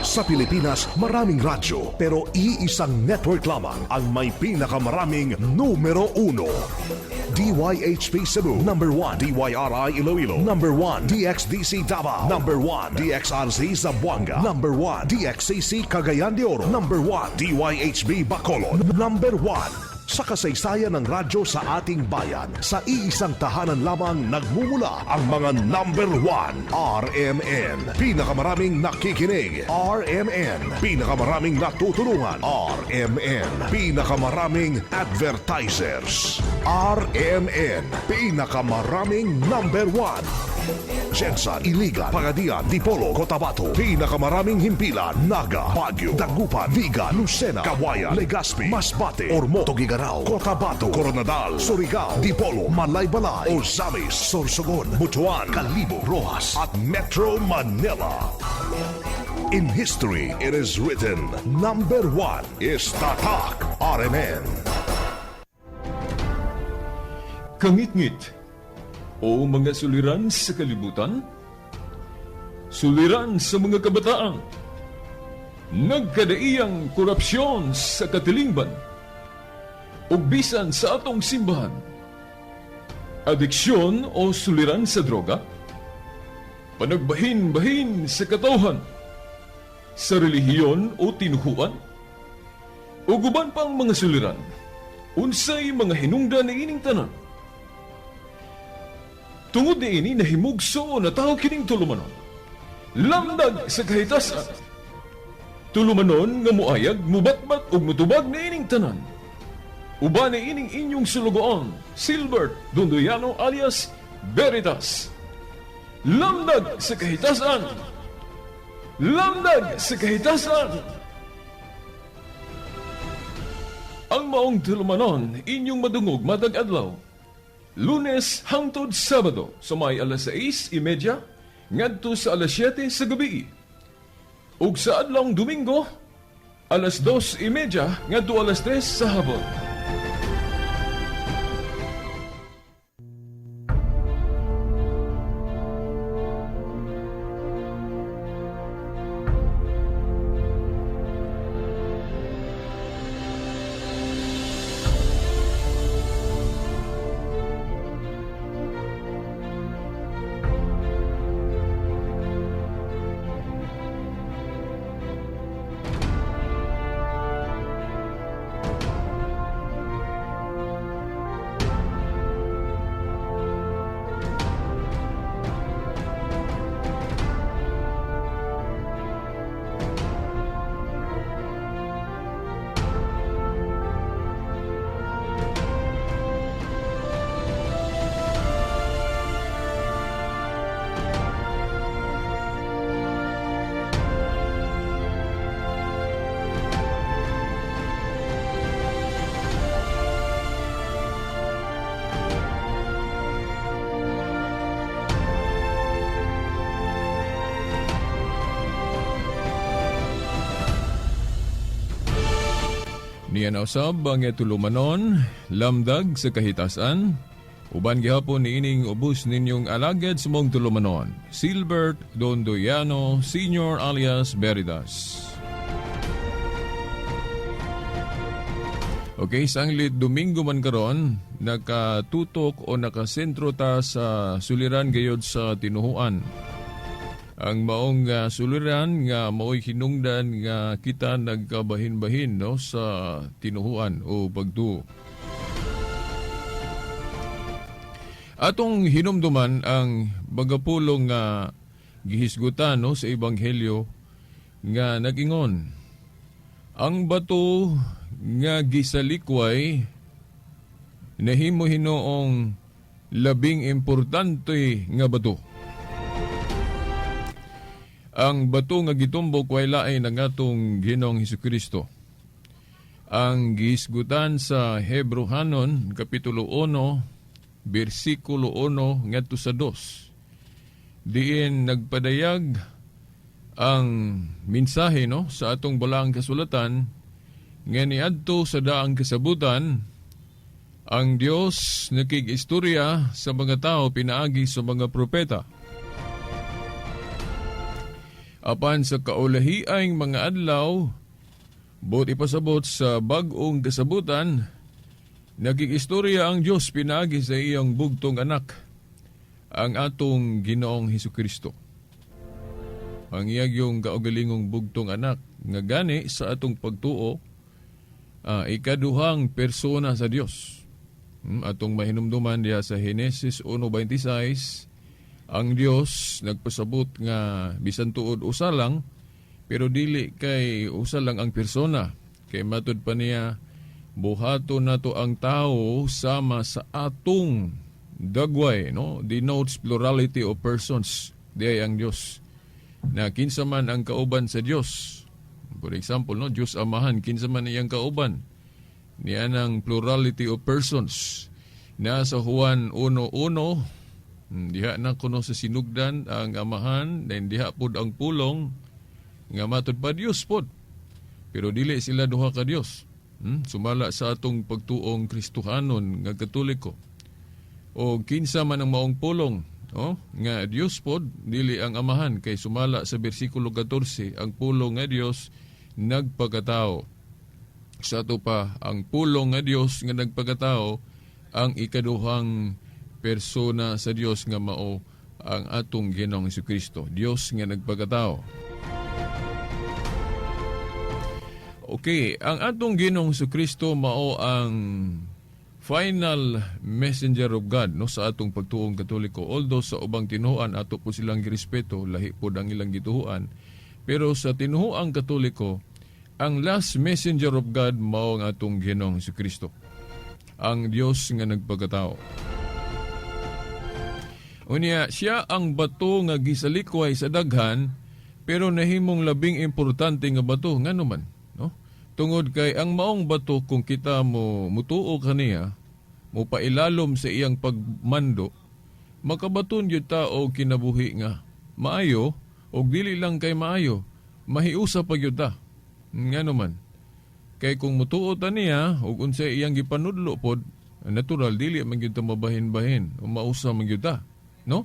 Sa Pilipinas, maraming radyo pero iisang network lamang ang may pinakamaraming numero uno. DYHP Cebu, number 1. DYRI Iloilo, number 1. DXDC Davao, number 1. DXRZ Zamboanga, number 1. DXCC Cagayan de Oro, number 1. DYHB Bacolod, number 1. Sa kasaysayan ng radyo sa ating bayan, sa iisang tahanan lamang nagmumula ang mga number 1. RMN. Pinakamaraming nakikinig. RMN. Pinakamaraming natutulungan. RMN. Pinakamaraming advertisers. RMN. Pinakamaraming number 1. Gensan, Iligan, Pagadian, Dipolog, Cotabato. Pinakamaraming himpilan, Naga, Baguio, Dagupan, Vigan, Lucena, Cauayan, Legazpi, Masbate, Ormoc, Tuguegarao, Cotabato, Koronadal, Surigao, Dipolog, Malaybalay, Ozamiz, Sorsogon, Butuan, Kalibo, Roxas, at Metro Manila. In history, it is written, number 1 is Tatak RMN. Kangitngit o mga suliran sa kalibutan, suliran sa mga kabataan, nagkadaiyang korupsyon sa katilingban, ug bisan sa atong simbahan, adiksyon o suliran sa droga, panagbahin-bahin sa katawhan, sa relihiyon o tinuhuan, ug uban pang mga suliran, unsay mga hinungdan niining tanan. Tungod niini nahimugso na tao kining tulumanon. Lamdag sa kahitasan. Tulumanon nga muayag, mubatbat ug mutubag niining tanan. Uban niining inyong sulugoon, Silbert Dondoyano alias Veritas. Lamdag sa kahitasan. Lamdag sa kahitasan. Ang maong tulumanon inyong madungog matag adlaw. Lunes hangtod Sabado sa may alas 6:30 ngadto sa alas 7 sa gabi. Ug sa adlawng Domingo alas 2:30 ngadto alas 3 sa hapon. Niya na usab ang tulumanon, lamdag sa kahitasan, uban gihapon niining ubos ninyong alagad sa mong tulumanon, Silbert Dondoyano Senior alias Veritas. Okay, sanglit Domingo man karon, nakatutok o nakasentro ta sa suliran gayod sa tinuhuan. Ang maong suliran nga mao'y hinungdan nga kita nagkabahin-bahin, no, sa tinuhuan o pagtuo. Atong hinumduman ang bagapulong nga gihisgutan, no, sa Ebanghelyo nga nagingon, ang bato nga gisalikway nahimo hinoong labing importante nga bato. Ang bato nga gitumbok way lain ang atong Ginoong Hesukristo. Ang gihisgutan sa Hebrohanon kapitulo 1 bersikulo 1 ngadto sa 2. Diin nagpadayag ang mensahe, no, sa atong balaang kasulatan nga niadto sa daang kasabutan ang Dios nakig-istorya sa mga tao pinaagi sa mga propeta. Apan sa kaulahiang mga adlaw, buot ipasabot sa bag-ong kasabutan, nakig-istorya ang Dios pinaagi sa iyang bugtong anak, ang atong Ginoong Hesus Kristo. Ang iyang kaugalingong bugtong anak nga gani sa atong pagtuo, ikaduhang persona sa Dios. Atong mahinumduman diha sa Henesis 1:26, ang Dios nagpasabot nga bisan tuod usa lang, pero dili kay usa lang ang persona, kay matud pa niya, "Buhaton nato ang tao sama sa atong dagway," no? Denotes plurality of persons diay ang Dios, na kinsa man ang kauban sa Dios. For example, no, Dios Amahan, kinsa man iyang kauban niya ng plurality of persons. Na sa Juan 1:1, diha na kuno sa sinugdan ang Amahan, then diha pod ang Pulong nga matud pa Dios pod, pero dili sila duha ka Dios. Sumala sa atong pagtuong Kristohanon nga Katoliko. O kinsa man ang maong Pulong, oh, nga Dios pod, dili ang Amahan, kay sumala sa bersikulo 14, ang Pulong nga Dios nagpakatao. Sa ato pa, ang Pulong nga Dios nga nagpakatao ang ikaduhang persona sa Dios nga mao ang atong Ginoong Kristo, Dios nga nagpakatao. Okay, ang atong Ginoong Kristo mao ang final messenger of God, no, sa atong pagtuong Katoliko. Although sa ubang tinuoan ato po silang girespeto, lahi pod ang ilang gituohan. Pero sa tinuoang Katoliko, ang last messenger of God mao ang atong Ginoong Kristo, ang Dios nga nagpakatao. Unya, siya ang bato nga gisalikway sa daghan pero nahimong labing importante nga bato. Ngano man, no? Tungod kay ang maong bato, kung kita mo mutuo kaniya, mo pailalom sa iyang pagmando, makabaton gyud ta og kinabuhi nga maayo, og dili lang kay maayo, mahiusa pa gyud ta. Ngano man? Kay kung mutuo ta niya ug unsay iyang gipanudlo pod, natural dili man gyud ta mabahin-bahin o mausa man gyud ta, no?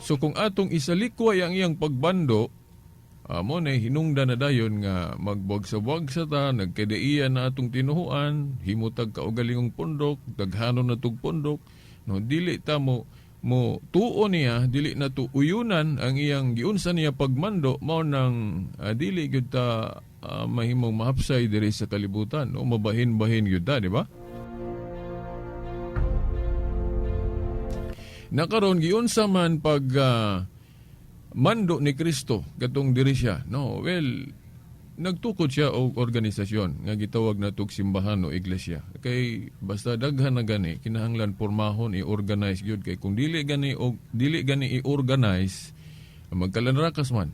So kung atong isalikway ang iyang pagbando, mo na hinungdan na dayon nga magbuwag-sa-buwag sa ta, nagkadaiya na atong tinuhuan, himutag kaugalingong pundok, daghanon na tug pundok, no? Dili ta mo tuo niya, dili na to uyunan ang iyang giunsa niya pagmando, mao nang dili gyud ta mahimong mahapsay diri sa kalibutan, no? Mabahin-bahin gyud ta, di ba? Nakaron giunsa man pag mando ni Kristo katong diri siya, no? Well, nagtukod siya og organisasyon nga gitawag natog simbahan o iglesia, kay basta daghan na gani kinahanglan pormahon, i-organize gyud, kay kung dili gani og dili gani i-organize, magkalanrakas man.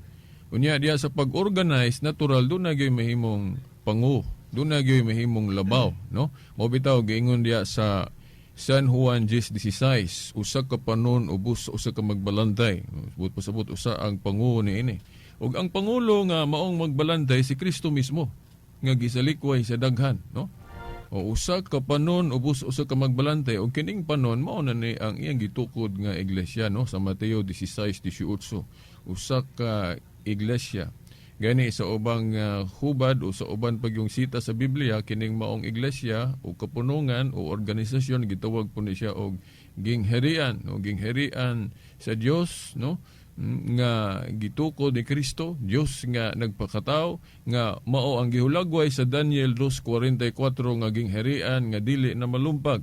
Unya diha sa pag-organize, natural do na gyud mahimong pangu, do na gyud mahimong labaw, no? Mao bitaw giingon diha sa San Juan 10:16, usa ka panon ubos sa usa ka magbalantay. Subot pasabot usa ang pangulo niini. Ug ang pangulo nga maong magbalantay si Kristo mismo nga gisalikway sa daghan, no? O usa ka panon ubos sa usa ka magbalantay, ug kining panon mao na ni ang iyang gitukod nga iglesia, no, sa Mateo 16:18. Usa ka iglesia. Gani sa ubang hubad o sa uban pag yung sita sa Biblia, kining maong iglesia o kapunungan o organisasyon gitawag po ni siya og gingharian, o gingharian sa Dios, no, nga gitukod ni Kristo, Dios nga nagpakatao, nga mao ang gihulagway sa Daniel 2:44 nga gingharian nga dili na malumpag.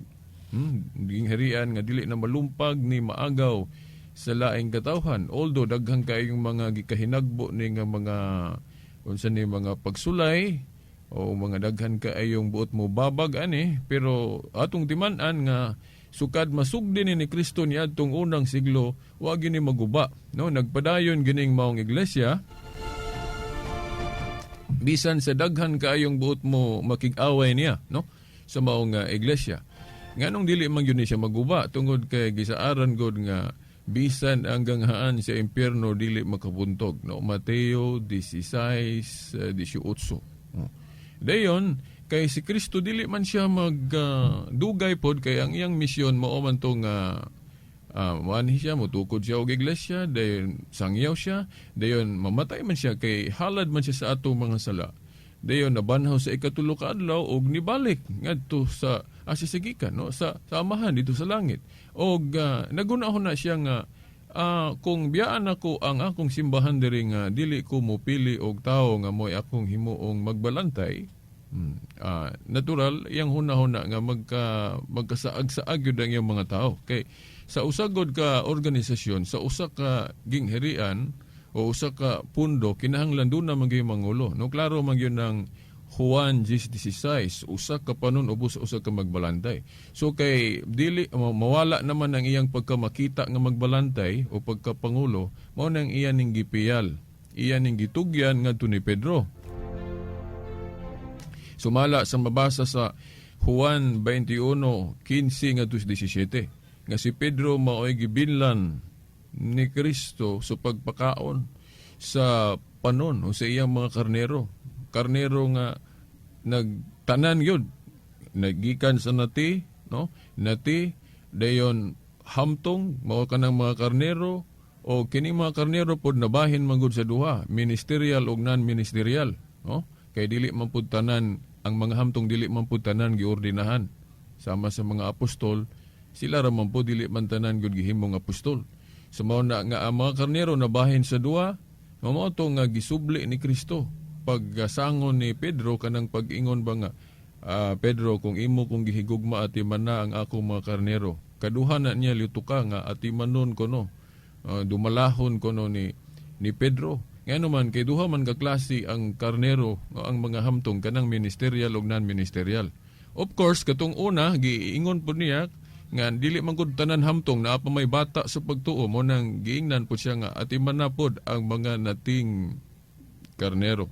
Gingharian nga dili na malumpag ni maagaw sa laing katawhan. Although daghang kaayong mga gikahinagbo ni nga mga unsa ni mga pagsulay o mga daghan kaayong buot mo babag ani, pero atong timan-an nga sukad masugdi ni Kristo niadtong unang siglo, wa gini maguba, no? Nagpadayon gining maong iglesia bisan sa daghan kaayong buot mo makig-away niya, no, sa maong iglesia. Nganong dili man gyud ni siya maguba? Tungod kay gisaaran gud nga bisan ang ganghaan sa impyerno dili makabuntog, no? Mateo 16:18. Oh. Dayon kay si Kristo dili man siya mag dugay pod, kay ang iyang misyon mao man tong Muanhi siya, mutukod siya og iglesia, dayon sangyaw siya, dayon mamatay man siya kay halad man siya sa atong mga sala. Dayon nabanhaw sa ikatulo ka adlaw og nibalik ngadto sa asisigikan, no, sa Amahan dito sa langit. Og nagunahon na siya nga kung biyaan ako ang akong simbahan diri nga dili ko mopili og tawo nga mo'y akong himuong magbalantay, natural iyang hunahuna nga magkasaag-saag gyud ang iyang mga tao kay sa usa gud ka organisasyon, sa usa ka gingharian o usa ka pundo, kinahanglan duna man gyud mangulo, no? Klaro man gyud ng Juan 10:16, usa ka panon ubos sa usa ka magbalantay. So kay dili mawala naman ang iyang pagkamakita nga magbalantay o pagkapangulo, mao nang iya ning gipiyal, iya ning gitugyan ngadto ni Pedro. Sumala sa mabasa sa Juan 21:15 ngadto sa 17 nga si Pedro mao'y gibinlan ni Kristo sa pagpakaon sa panon o sa iyang mga karnero. Karnero nga nagtanan yun. Nagikan sa nati, no? Nati, dayon hamtong, mao kanang mga karnero, o kining mga karnero pod nabahin man gud sa duha, ministerial ug non-ministerial, no? Kay dili man pud tanan ang mga hamtong, dili man pud tanan giordinahan. Sama sa mga apostol, sila ra man po dili man tanan gud gihimong apostol. So mao na nga ang mga karnero nabahin sa duha, mao to nga gisubli ni Kristo. Pagsangon ni Pedro kanang pag-ingon ba nga, "Pedro, kung imo kong gihigugma, atimana ang akong mga karnero." Kaduha na niya lituka nga atimanon kono. Dumalahon kono ni Pedro. Ngano man kay duha man ka klase ang karnero, ang mga hamtong, kanang ministerial ug non-ministerial. Of course, katong una giingon po niya nga dili man gud tanan hamtong, naa pa may bata sa pagtuo, mo nang giingnan po siya nga atiman na pod ang mga nating karnero.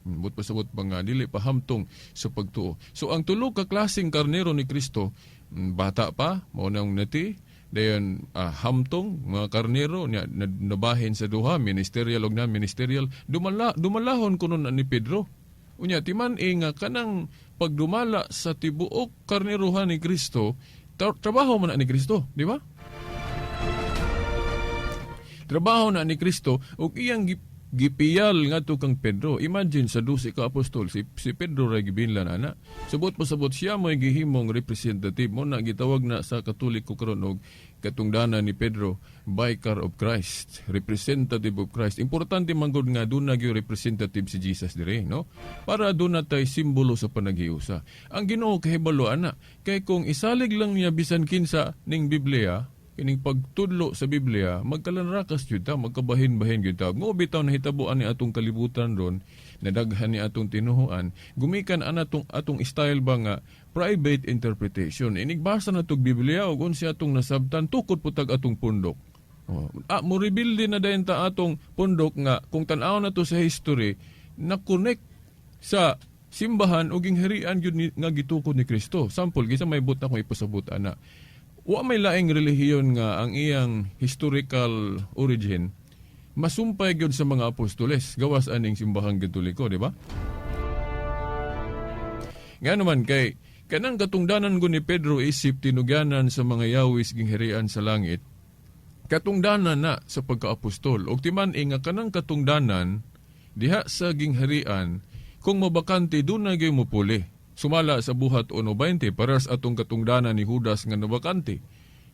But pasabot pa nga dili pa hamtong sa pagtuo. So ang tulo ka klaseng karnero ni Kristo, bata pa, mao nang nati, dayon hamtong mga karnero niya nabahin sa duha, ministerial ug non-ministerial, dumalahon kuno na ni Pedro. Unya timan e nga kanang pagdumala sa tibuok karneruhan ni Kristo, trabaho man na ni Kristo, di ba? Trabaho na ni Kristo ug iyang gipiyal ngadto kang Pedro. Imagine, sa 12 ka apostol, si Pedro ra gibinlan ana. Subot pasabot siya mo'y gihimong representative mo na gitawag na sa Katoliko karon og katungdanan ni Pedro, Vicar of Christ, representative of Christ. Importante man gud nga duna gyud representative si Jesus dire, no? Para duna tay simbolo sa panaghiusa. Ang Ginoo kahibalo ana, kay kung isalig lang niya bisan kinsa ning Biblia, kining pagtudlo sa Biblia, magkalanrakas jud ta, magkabahin-bahin jud ta. Ngo bitaw nahitabo ani atong kalibutan ron, nadaghan ni atong tinuhuan, gumikan ana atong style ba nga private interpretation. Inigbasa na tog Biblia ug unsa atong nasabtan, tukod putag atong pundok. Oh, mo rebuild na dayon ta atong pundok nga kung tan-aw na to sa history, na connect sa simbahan ug gingharian gyud nga gitukod ni Kristo. Sample, kinsa may buot akong ipasabot ana. Wa may laing relihiyon nga ang iyang historical origin masumpay gyud sa mga apostoles gawas aning Simbahang Katoliko, di ba? Nga naman kay kanang katungdanan ko ni Pedro isip tinugyanan sa mga yawis gingharian sa langit, katungdanan na sa pagkaapostol. Og timan nga kanang katungdanan diha sa gingharian, kung mabakante, doon na gyud mopuli. Sumala sa Buhat 1:20, paras atong katungdanan ni Judas nga nabakante.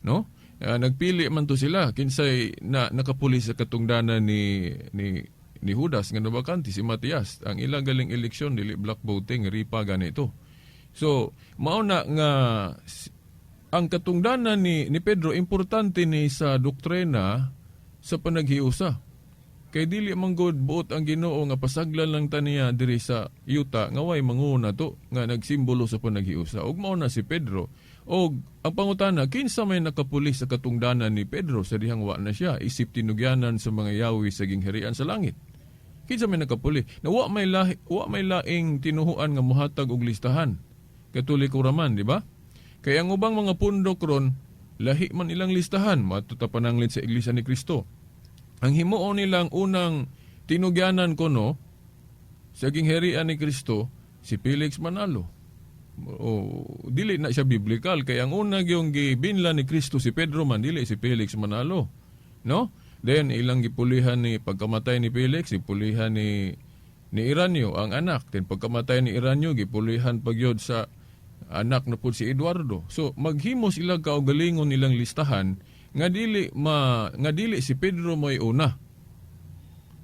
No? Nagpili man to sila kinsay na nakapuli sa katungdanan ni Judas nga nabakante, si Matias. Ang ilang galing eleksyon dili block voting, ripa ganito. So, mao na nga ang katungdanan ni Pedro importante ni sa doktrina sa panaghiusa. Kay dili man gud buot ang Ginoo nga pasaglan lang ta niya diri sa yuta nga way manguna to nga nagsimbolo sa panaghiusa. Ug mao na si Pedro. Og ang pangutana, kinsa may nakapuli sa katungdanan ni Pedro sa dihang wa na siya isip tinugyanan sa mga yawi sa gingharian sa langit? Kinsa may nakapuli? Na wa may laing tinuhuan nga mohatag og listahan. Katoliko raman, di ba? Kaya ang ubang mga pundok ron, lahi man ilang listahan, mato ta pananglit sa Iglesia ni Cristo. Ang himuon nilang unang tinugyanan kono sa gingharian ni Kristo, si Felix Manalo. O, dili na siya biblical kay ang una gyung gibinlan ni Kristo si Pedro man, dili si Felix Manalo, no? Then ilang gipulihan ni pagkamatay ni Felix, gipulihan ni Iranio ang anak. Then pagkamatay ni Iranio, gipulihan pagyod sa anak na pud si Eduardo. So maghimo sila kaugalingon nilang listahan nga dili si Pedro mo'y una.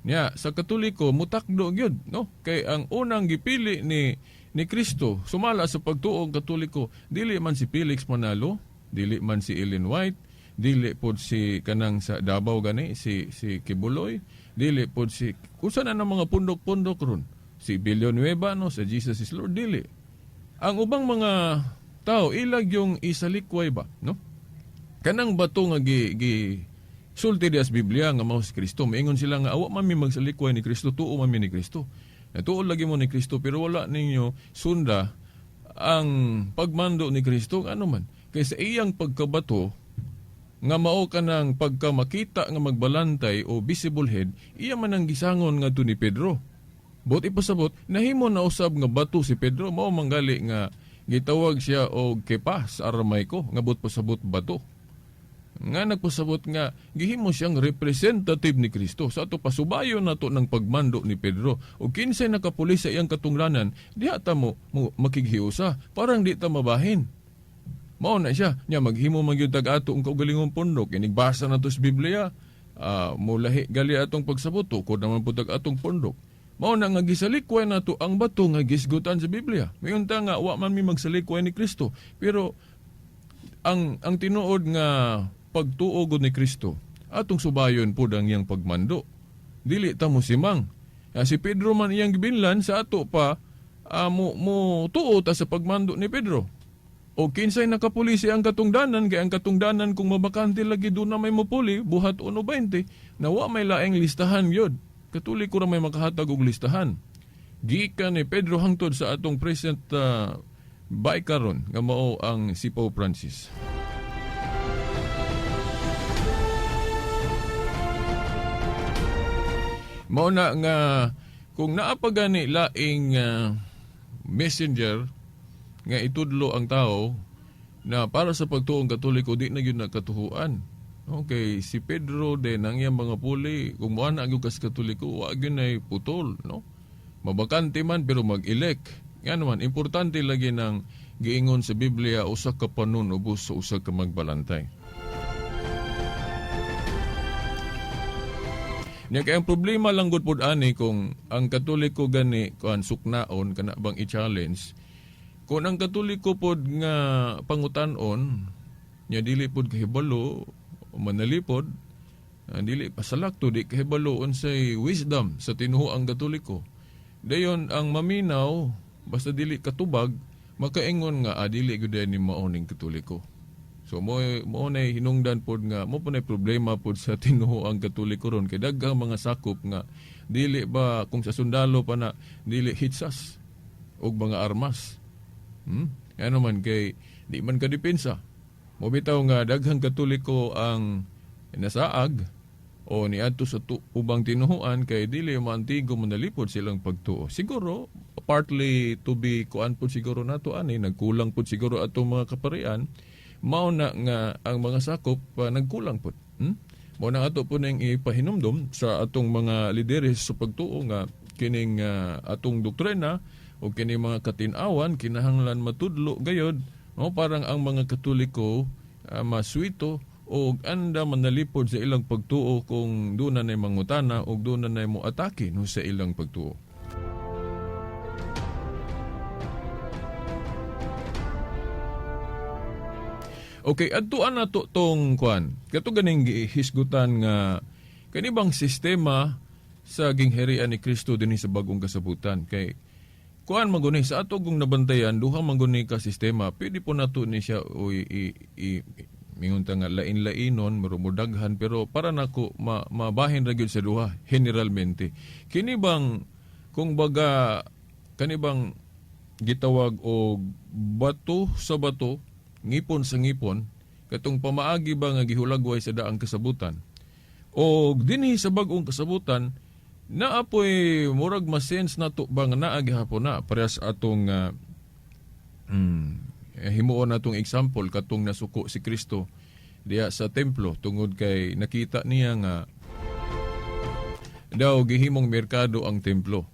Nya sa Katoliko mutakdo gyud, no? Kay ang unang gipili ni Kristo sumala sa pagtuong Katoliko, dili man si Felix Manalo, dili man si Ellen White, dili pod si kanang sa Davao gani si Quiboloy, dili pod si usa na ng mga pundok-pundok ron, si Villanueva, no, sa Jesus is Lord, dili. Ang ubang mga tao ilag yung isalikway ba, no? Kanang bato nga gi sulti dias Biblia nga mao si Kristo, maingon sila nga awa man mi magsalikway ni Kristo, tuo man mi ni Kristo. Natuo lagi mo ni Kristo pero wala ninyo sunda ang pagmando ni Kristo, ano man kay sa iyang pagkabato nga mao kanang pagkamakita nga magbalantay o visible head, iya man ang gisangon ngadto ni Pedro. Bot ipasabot, nahimo na usab nga bato si Pedro, mao manggali nga gitawag siya og Kepas sa Aramaiko, nga bot pasabot bato. Nga nagpasabot nga gihimo siyang representative ni Kristo. Sa ato pasubayon nato ng pagmando ni Pedro. O kinsay nakapuli sa iyang katunglanan, diha ta mo makighiusa, parang di ta mabahin. Mao na siya, nya maghimo man gyud tag ato ang kaugalingong pundok, inigbasa nato sa Biblia, mulahi gali atong pagsabot, tukod naman pud tag atong pundok. Mao na nga gisalikway nato ang bato nga gisgutan sa Biblia. Mayon ta nga wa man mi magsalikway ni Kristo, pero ang tinuod nga pagtuo gud ni Kristo, atong subayon pud ang iyang pagmando. Dili ta mo simang. Si Pedro man iyang gibinlan sa ato pa, mo tuo ta sa pagmando ni Pedro. O kinsay nakapuli siya ang katungdanan, kay ang katungdanan kung mabakante lagi doon na may mupuli, buhat 1:20, na wa may laing listahan yun. Katuliko ra may makahatag og listahan. Gikan ni Pedro hangtod sa atong present bay karon nga mao ang si Pope Francis. Mao na nga kung naa pa gani laing messenger nga itudlo ang tao na para sa pagtuong Katoliko di na gyud nakatuhuan. Okay, si Pedro din ang iyang mga puli, kung moana gyud kas Katoliko, wa gyud nay putol, no? Mabakante man pero mag-elect. Nga naman, importante lagi ng giingon sa Biblia usa ka panunubos sa usa ka magbalantay. Nya kay ang problema lang gud pud ani kung ang Katoliko gani kuan suknaon kana bang i-challenge, kung ang Katoliko pod nga pangutan-on nya dili pod kahibalo manalipod, dili pasalakto di kahibalo unsay wisdom sa tinuoang Katoliko. Dayon ang maminaw basta dili katubag makaingon nga dili gyud ni mao ning Katoliko. So mo nay hinungdan pod nga mo po nay problema pod sa tinuoang Katoliko ron kay daghang mga sakop nga dili ba kung sa sundalo pa na dili hitsas og mga armas. Ano man kay di man ka depensa. Mobitaw nga daghang Katoliko ang nasaag o niadto sa ubang tinuhuan kay dili maantigo manalipod silang pagtuo. Siguro partly to be kuan pod siguro nato ani nagkulang pod siguro atong mga kaparian, mao na nga ang mga sakop nagkulang pod. Mao na ato po ning ipahinumdom sa atong mga lideres sa pagtuo nga kining atong doktrina o kini mga katin-awan kinahanglan matudlo gayod, no, parang ang mga Katoliko maswito o anda manalipod sa ilang pagtuo kung doon na mangutana o doon na mo atake no sa ilang pagtuo. Okay, adtuan na to tong kuan. Kato ganing gihisgutan nga kani bang sistema sa gingharian ni Kristo dinhi sa bagong kasabutan kay kuan maguni sa ato kung nabantayan duha maguni ka sistema, pwede po nato ni siya mingon ta nga lain-lainon marumudaghan pero para nako mabahin ra gyud sa duha generalmente. Kini bang kung baga kani bang gitawag og bato sa bato, ngipon sa ngipon, katong pamaagi ba nga gihulagway sa daang kasabutan o dinhi sa bag-ong kasabutan naapoy murag ma-sense nato ba nga naa gihapon na parehas atong Eh, himuon natong example katong nasuko si Kristo diha sa templo tungod kay nakita niya nga daw gihimong merkado ang templo.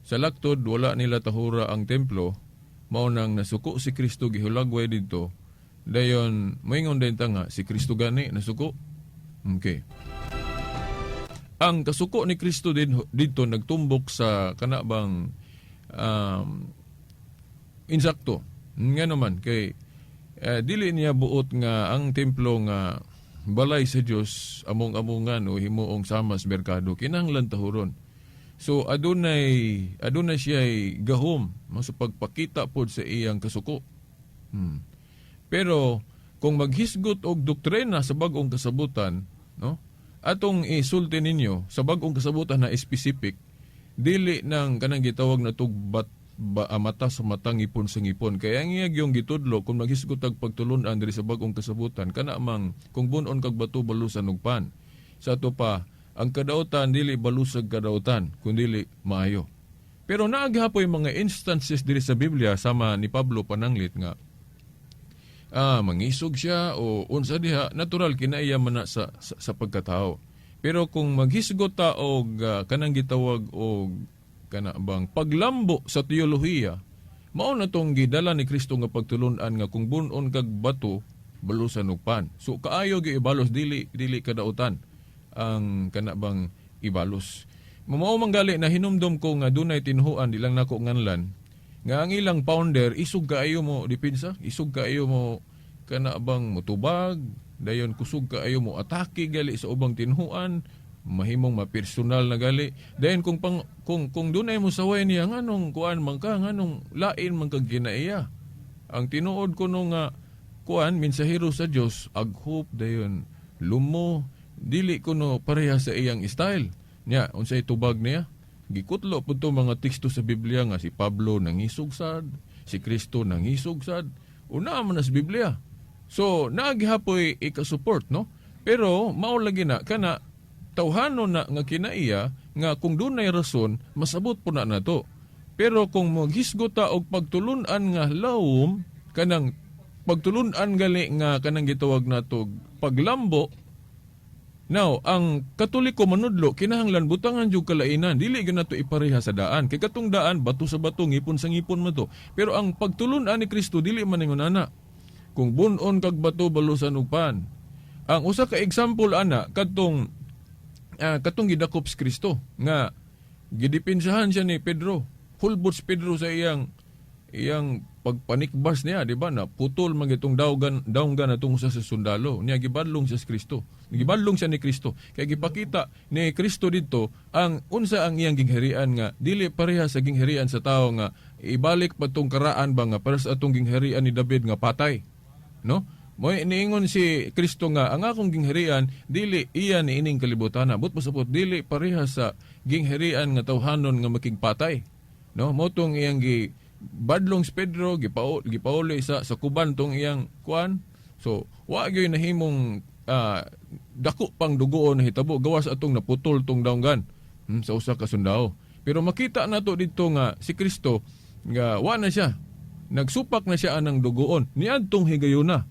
Sa laktod wala nila tahura ang templo, mao nang nasuko si Kristo, gihulagway didto. Dayon moingon din ta nga si Kristo gani nasuko. Okay. Ang kasuko ni Kristo din didto nagtumbok sa kana bang insakto. Nga naman kay dili niya buot nga ang templo nga balay sa Dios among-amongan o himuong samas merkado, kinahanglan tahuron. So adunay adunay siya gahom sa pagpakita pod sa iyang kasuko. Pero kung maghisgot og doktrina sa bag-ong kasabutan, no? Atong isulti ninyo sa bag-ong kasabutan na specific, dili nang kanang gitawag na tugbat ba, mata sa mata, ngipon sa ngipon. Kaya ang iyag yung gitudlo kung maghisgot og pagtulun-an diri sa bag-ong kasabutan, kana mang kung bunon kag bato, balusan og pan. Sa ato pa, ang kadautan dili balusag kadautan, kundili maayo. Pero naa gihapoy mga instances diri sa Biblia sama ni Pablo pananglit nga mangisog siya o unsa diha, natural kinaiya man na sa pagkatao. Pero kung maghisgot ta og kanang gitawag og kana bang paglambo sa teolohiya, mao na tong gidala ni Kristo nga pagtulun-an nga kung bunon kag bato, balusan og pan. So kaayo gi ibalos, dili dili kadautan ang kana bang ibalos. Mao man gali na hinumdom ko nga dunay tinhuan, di lang nako nganlan, nga ang ilang founder isog kaayo mo depensa, isog kaayo mo kana bang mutubag, dayon kusog kaayo mo atake gali sa ubang tinhuan, mahimong mapersonal na gali. Dayon kung pang, kung dunay mo saway niya, nganong kuan man ka, nganong lain man kag kinaiya. Ang tinuod kuno nga kuan mensahero sa Dios aghop, dayon lumo, dili kuno pareha sa iyang style. Nya unsay tubag niya? Gikutlo pud to mga teksto sa Biblia nga si Pablo nangisog sad, si Kristo nangisog sad, una man na sa Biblia. So naa gihapoy ika-support, no? Pero mao lagi na kana tawhanon na nga kinaiya nga kung dunay rason masabot po na nato. Pero kung maghisgot ta og pagtulun-an nga lawom, kanang pagtulun-an gali nga kanang gitawag nato paglambo. Now, ang Katoliko manudlo, kinahanglan butangan jud kalainan, dili gyud nato ipareha sa daan. Kay katong daan, bato sa bato, ngipon sa ngipon man to. Pero ang pagtulun-an ni Kristo dili man ingon ana. Kung bunon kag bato, balusan og pan. Ang usa ka example ana kadtong katong gidakop si Kristo nga gidepensahan siya ni Pedro. Hulbot si Pedro sa iyang iyang pagpanikbas niya, di ba? Na putol man gitong dawgan dawgan atong usa sa sundalo. Niya gibadlong siya sa Kristo. Gibadlong siya ni Kristo. Kay gipakita ni Kristo didto ang unsa ang iyang gingharian nga dili pareha sa gingharian sa tao nga ibalik pa tong karaan ba nga para sa atong gingharian ni David nga patay. No? Mo'y niingon si Kristo nga ang akong gingharian dili iya ni ining kalibutan. But pasabot dili pareha sa gingharian nga tawhanon nga makigpatay. No? Mao tong iyang gi badlong si Pedro, gipauli sa kuban tong iyang kuan. So wa gyud nahimong dako pang dugoon na hitabo gawas atong naputol tong dawgan sa usa ka sundao. Pero makita nato didto nga si Kristo nga wa na siya, nagsupak na siya anang dugoon niadtong higayuna.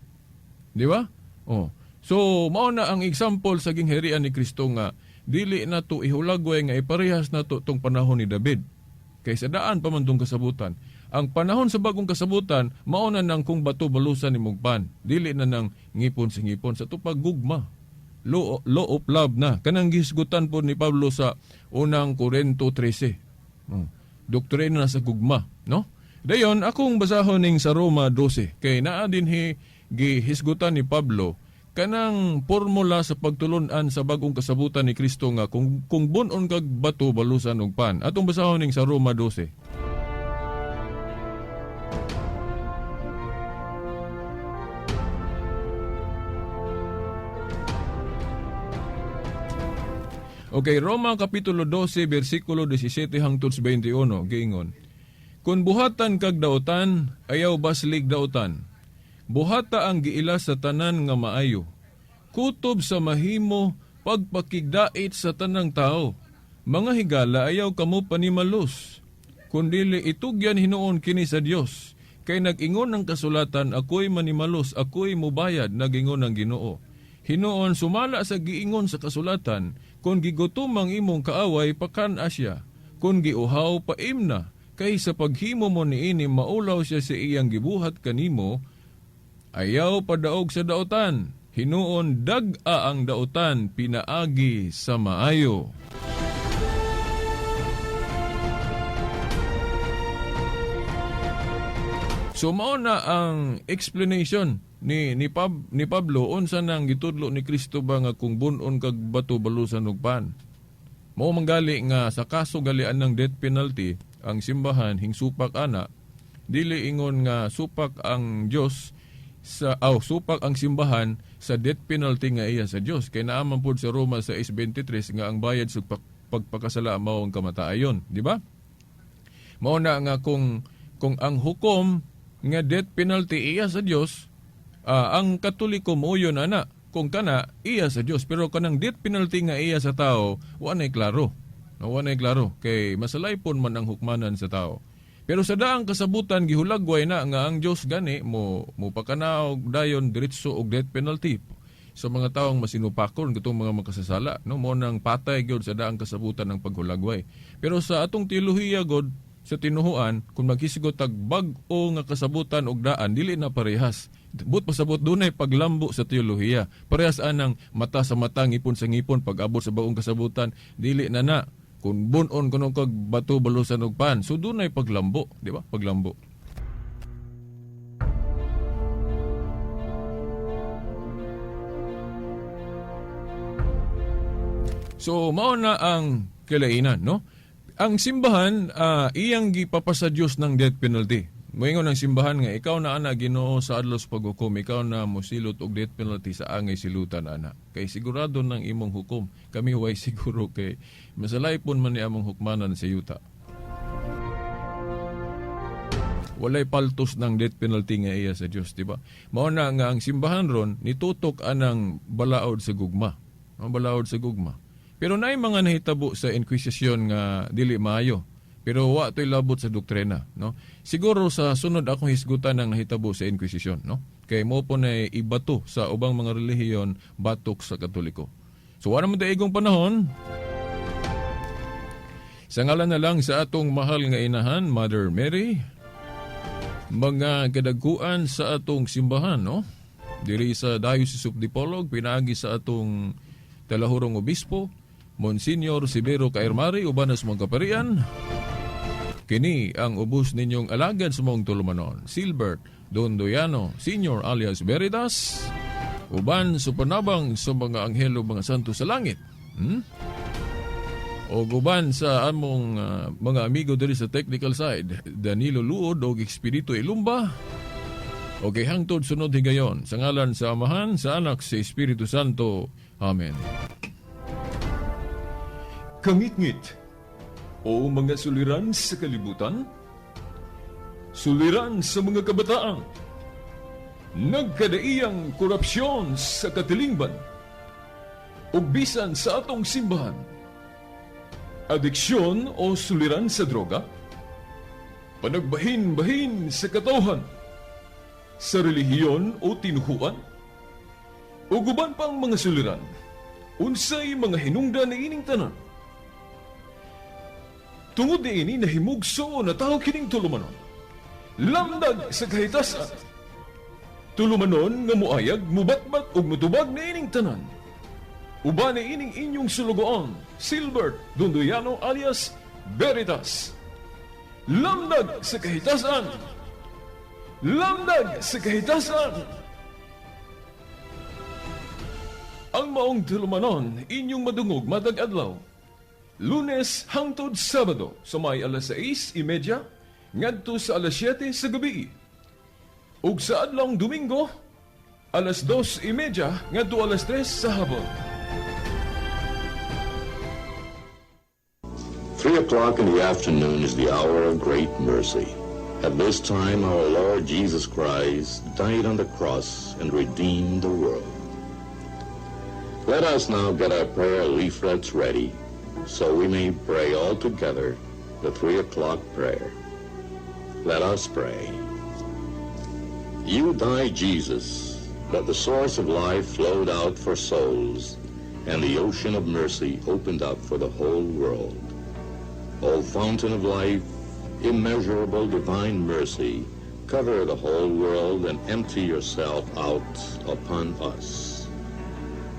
Di ba? Oh. So mao na ang example sa gingharian ni Kristo nga dili nato ihulagway nga iparehas nato tong panahon ni David. Kay sa daan pa man tong kasabutan. Ang panahon sa bagong kasabutan, mao na nang kung bato, balusan ni mugpan. Dili na nang ngipon sa ngipon. Sa tupag gugma. Law of love na. Kanang gisgutan po ni Pablo sa unang Korento 13. Oh. Doktrina sa gugma. No? Dayon, akong basahon ning sa Roma 12. Kay naa din hi gihisgutan ni Pablo kanang formula sa pagtulun-an sa bagong kasabutan ni Kristo nga kung bunon kag bato, balusan og pan. Atong basahon ning sa Roma 12. Okay, Roma Kapitulo 12, versikulo 17 hangtod sa 21, giingon: "Kung buhatan kag dautan, ayaw baslig dautan. Buhata ang giila sa tanan nga maayo. Kutob sa mahimo, pagpakigdait sa tanang tao. Mga higala, ayaw kamo panimalos. Kundili itugyan hinuon kini sa Dios. Kay nag-ingon ang kasulatan, "Ako'y manimalos, ako'y mubayad," nagingon ang Ginoo. Hinuon sumala sa giingon sa kasulatan, kung gigutom ang imong kaaway, pakan-a siya. Kung giuhaw, paimna. Kay sa paghimo mo niini, maulaw siya sa iyang gibuhat kanimo. Ayaw padaog sa daotan. Hinuon dag-a ang daotan pinaagi sa maayo. So mao na ang explanation ni Pablo unsa nang gitudlo ni Kristo ba nga kung bun-on kag bato, balusan og pan. Mao manggali nga sa kaso galian ng death penalty ang simbahan hingsupak ana, dili ingon nga supak ang Dios sa aw supak ang simbahan sa death penalty nga iya sa Dios, kay naa man pud sa Roma sa 6:23 nga ang bayad sa pagpakasala mao ang kamatayon, di ba? Mao na nga kung ang hukom nga death penalty iya sa Dios, ang Katoliko moyon ana kung kana iya sa Dios, pero kanang death penalty nga iya sa tao, wa nay klaro. No, wa nay klaro kay masalaypon man ang hukmanan sa tao. Pero sa daang kasabutan gihulagway na nga ang Dios gani mo mopakanaog dayon diretso og death penalty sa mga taong masinupakon katong mga makasasala, no? Mo nang patay gyud sa daang kasabutan ng paghulagway. Pero sa atong teolohiya god sa tinuhuan, kung maghisgot tag bag-o nga kasabutan og daan, dili na parehas. But pasabot dunay paglambo sa teolohiya. Parehas anang mata sa mata, ngipon sa ngipon, pag-abot sa bagong kasabutan, dili na na. Kung bun-on kuno kag bato, balusan og pan. So dunay paglambo, di ba? Paglambo. So mao na ang kilainan, no? Ang simbahan iyang gipapasa Dios ng death penalty. Moingon ang simbahan nga ikaw na ana Ginoo sa adlaw sa paghukom, ikaw na mosilot og death penalty sa angay silutan ana. Kay sigurado ng imong hukom. Kami way siguro kay masalaypon man ni among hukmanan sa yuta. Walay paltos ng death penalty nga iya sa Dios, di ba? Mao na nga ang simbahan ron nitutok anang balaod sa gugma. Ang balaod sa gugma. Pero naay mga nahitabo sa Inquisition nga dili maayo. Pero wa to'y labot sa doktrina, no? Siguro sa sunod akong hisgutan ang nahitabo sa Inquisition, no? Kay mo po na ibato sa ubang mga relihiyon batok sa Katoliko. So wala man taigong panahon. Sa ngalan na lang sa atong mahal nga inahan, Mother Mary, mga kadaguan sa atong simbahan, no? Diri sa Diocese of Dipolog, pinaagi sa atong talahurong obispo, Monsignor Severo Caermari, uban sa mga kaparian. Kini ang ubos ninyong alagad sa mong tulumanon, Silbert Dondoyano, Senior alias Veritas, uban sa panabang sa mga anghelo, mga santo sa langit. O uban sa among mga amigo diri sa technical side, Danilo Luod og Expedito Ilumba. Okay, hangtod sunod higayon, sa ngalan sa Amahan, sa Anak, sa Espiritu Santo. Amen. Kangitngit o mga suliran sa kalibutan, suliran sa mga kabataan, nagkadaiyang korupsyon sa katilingban, ug bisan sa atong simbahan, adiksyon o suliran sa droga, panagbahin-bahin sa katawhan, sa relihiyon o tinuhuan, ug uban pang mga suliran, unsay mga hinungdan niining tanan? Tungod niini nahimugso na tao kining tulumanon. Lamdag sa kahitasan. Tulumanon nga muayag, mubatbat ug mutubag niining tanan. Uban niining inyong sulugoon, Silbert Dondoyano alias Veritas. Lamdag sa kahitasan. Lamdag sa kahitasan. Ang maong tulumanon, inyong madungog matag adlaw, Lunes hangtod Sabado sa may alas 6:30 ngadto sa alas 7 sa gabi. Ug sa adlawng Domingo, alas 2:30 ngadto alas 3 sa hapon. 3 o'clock in the afternoon is the hour of great mercy. At this time, our Lord Jesus Christ died on the cross and redeemed the world. Let us now get our prayer leaflets ready so we may pray all together the 3 o'clock prayer. Let us pray. You died, Jesus, but the source of life flowed out for souls, and the ocean of mercy opened up for the whole world. O fountain of life, immeasurable divine mercy, cover the whole world and empty yourself out upon us.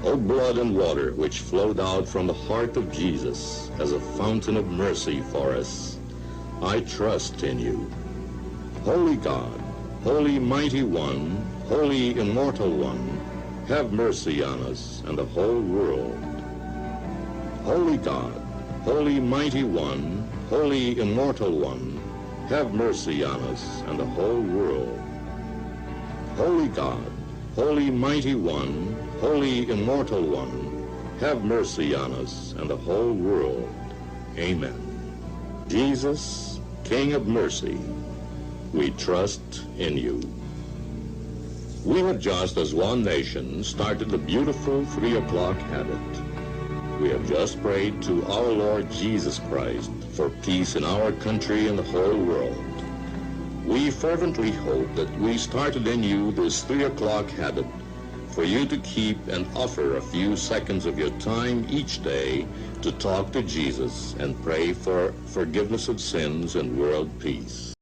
O blood and water which flowed out from the heart of Jesus as a fountain of mercy for us, I trust in you. Holy God, Holy Mighty One, Holy Immortal One, have mercy on us and the whole world. Holy God, Holy Mighty One, Holy Immortal One, have mercy on us and the whole world. Holy God, Holy Mighty One, Holy Immortal One, have mercy on us and the whole world. Amen. Jesus, King of mercy, we trust in you. We have just, as one nation, started the beautiful 3 o'clock habit. We have just prayed to our Lord Jesus Christ for peace in our country and the whole world. We fervently hope that we started in you this 3 o'clock habit for you to keep and offer a few seconds of your time each day to talk to Jesus and pray for forgiveness of sins and world peace.